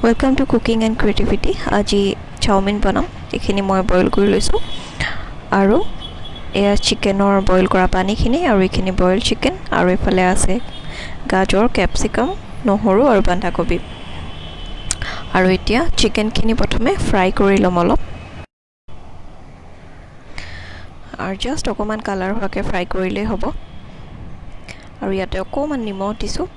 Welcome to cooking and creativity. আজি chowmein বনাম। এইখিনি মই বইল কৰি লৈছোঁ আৰু এয়া চিকেনৰ বইল কৰা পানীখিনি আৰু এইখিনি বইল চিকেন আৰু এইফালে আছে গাজৰ, কেপচিকাম, নহৰু আৰু বন্ধাকবি। আৰু এতিয়া চিকেনখিনি প্ৰথমে ফ্ৰাই কৰি ল'ম অলপ আৰু জাষ্ট অকণমান কালাৰ হোৱাকৈ ফ্ৰাই কৰিলেই হ'ব। আৰু ইয়াতে অকণমান নিমখ দিছোঁ।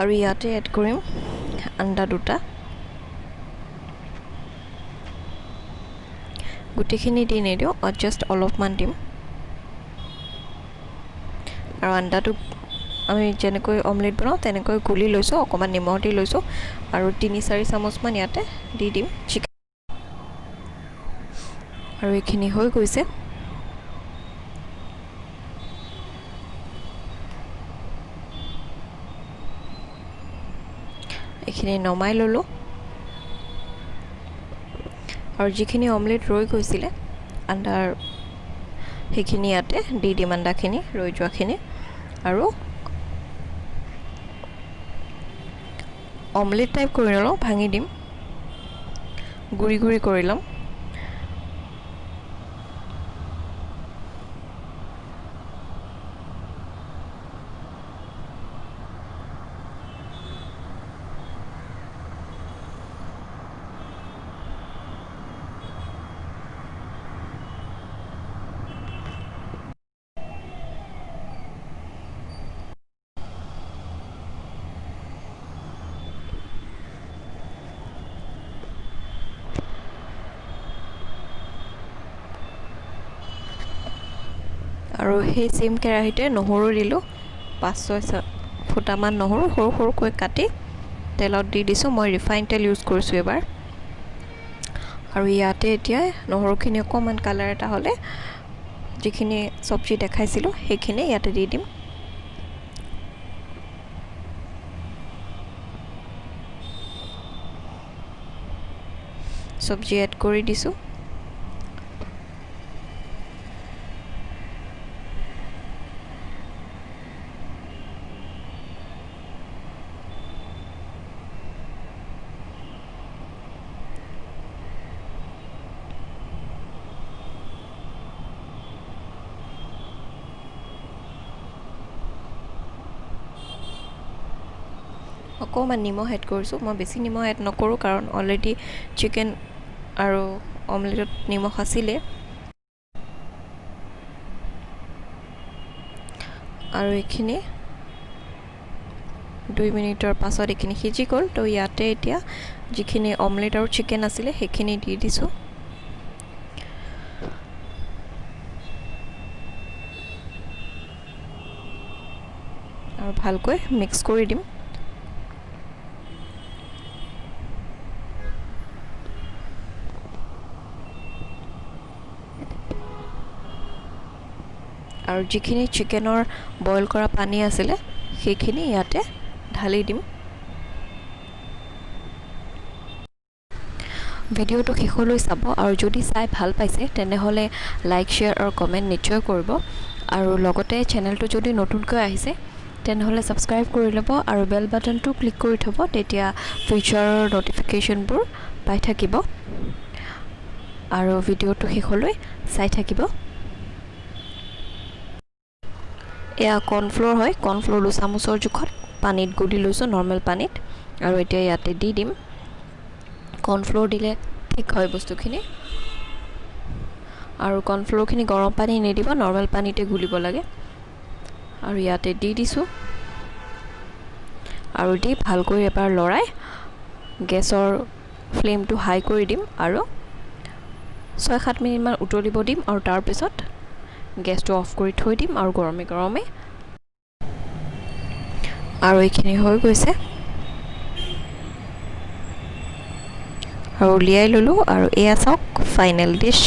আৰু ইয়াতে এড কৰিম আণ্ডা দুটা। গোটেইখিনি দি নিদিওঁ, জাষ্ট অলপমান দিম। আৰু আণ্ডাটো আমি যেনেকৈ অমলেট বনাওঁ তেনেকৈ গুলি লৈছোঁ, অকণমান নিমখ দি লৈছোঁ আৰু 3-4 চামুচমান ইয়াতে দি দিম চিকেন। আৰু এইখিনি হৈ গৈছে। এইখিনি নমাই ল'লোঁ। আৰু যিখিনি অমলেট ৰৈ গৈছিলে আণ্ডাৰ, সেইখিনি ইয়াতে দি দিম, আণ্ডাখিনি ৰৈ যোৱাখিনি। আৰু অমলেট টাইপ কৰি নলওঁ, ভাঙি দিম, গুড়ি গুড়ি কৰি ল'ম। আৰু সেই চেম কেৰাহীতে নহৰু দিলোঁ, 5-6 ফুটামান নহৰু সৰু সৰুকৈ কাটি তেলত দি দিছোঁ। মই ৰিফাইন তেল ইউজ কৰিছোঁ এইবাৰ। আৰু ইয়াতে এতিয়া নহৰুখিনি অকণমান কালাৰ এটা হ'লে যিখিনি চব্জি দেখাইছিলোঁ সেইখিনি ইয়াতে দি দিম। চব্জি এড কৰি দিছোঁ। অকণমান নিমখ এড কৰিছোঁ। মই বেছি নিমখ এড নকৰোঁ, কাৰণ অলৰেডি চিকেন আৰু অমলেটত নিমখ আছিলে। আৰু এইখিনি 2 মিনিটৰ পাছত এইখিনি সিজি গ'ল। তো ইয়াতে এতিয়া যিখিনি অমলেট আৰু চিকেন আছিলে সেইখিনি দি দিছোঁ। আৰু ভালকৈ মিক্স কৰি দিম। আৰু যিখিনি চিকেনৰ বইল কৰা পানী আছিলে সেইখিনি ইয়াতে ঢালি দিম। ভিডিঅ'টো শেষলৈ চাব আৰু যদি চাই ভাল পাইছে তেনেহ'লে লাইক, শ্বেয়াৰ আৰু কমেণ্ট নিশ্চয় কৰিব। আৰু লগতে চেনেলটো যদি নতুনকৈ আহিছে তেনেহ'লে ছাবস্ক্ৰাইব কৰি ল'ব আৰু বেল বাটনটো ক্লিক কৰি থ'ব, তেতিয়া ফিউচাৰৰ ন'টিফিকেশ্যনবোৰ পাই থাকিব। আৰু ভিডিঅ'টো শেষলৈ চাই থাকিব। এয়া কৰ্ণফ্ল'ৰ হয়, কৰ্ণফ্ল'ৰ 2 চামুচৰ জোখত পানীত গুলি লৈছোঁ, নৰ্মেল পানীত। আৰু এতিয়া ইয়াতে দি দিম। কৰ্ণফ্ল'ৰ দিলে ঠিক হয় বস্তুখিনি। আৰু কৰ্ণফ্ল'ৰখিনি গৰম পানী নিদিব, নৰ্মেল পানীতে গুলিব লাগে। আৰু ইয়াতে দি দিছোঁ। আৰু দি ভালকৈ এবাৰ লৰাই গেছৰ ফ্লেমটো হাই কৰি দিম আৰু 6-7 মিনিটমান উতলিব দিম। আৰু তাৰপিছত গেছটো অফ কৰি থৈ দিম আৰু গৰমে গৰমে। আৰু এইখিনি হৈ গৈছে আৰু উলিয়াই ল'লোঁ। আৰু এয়া চাওক ফাইনেল ডিছ।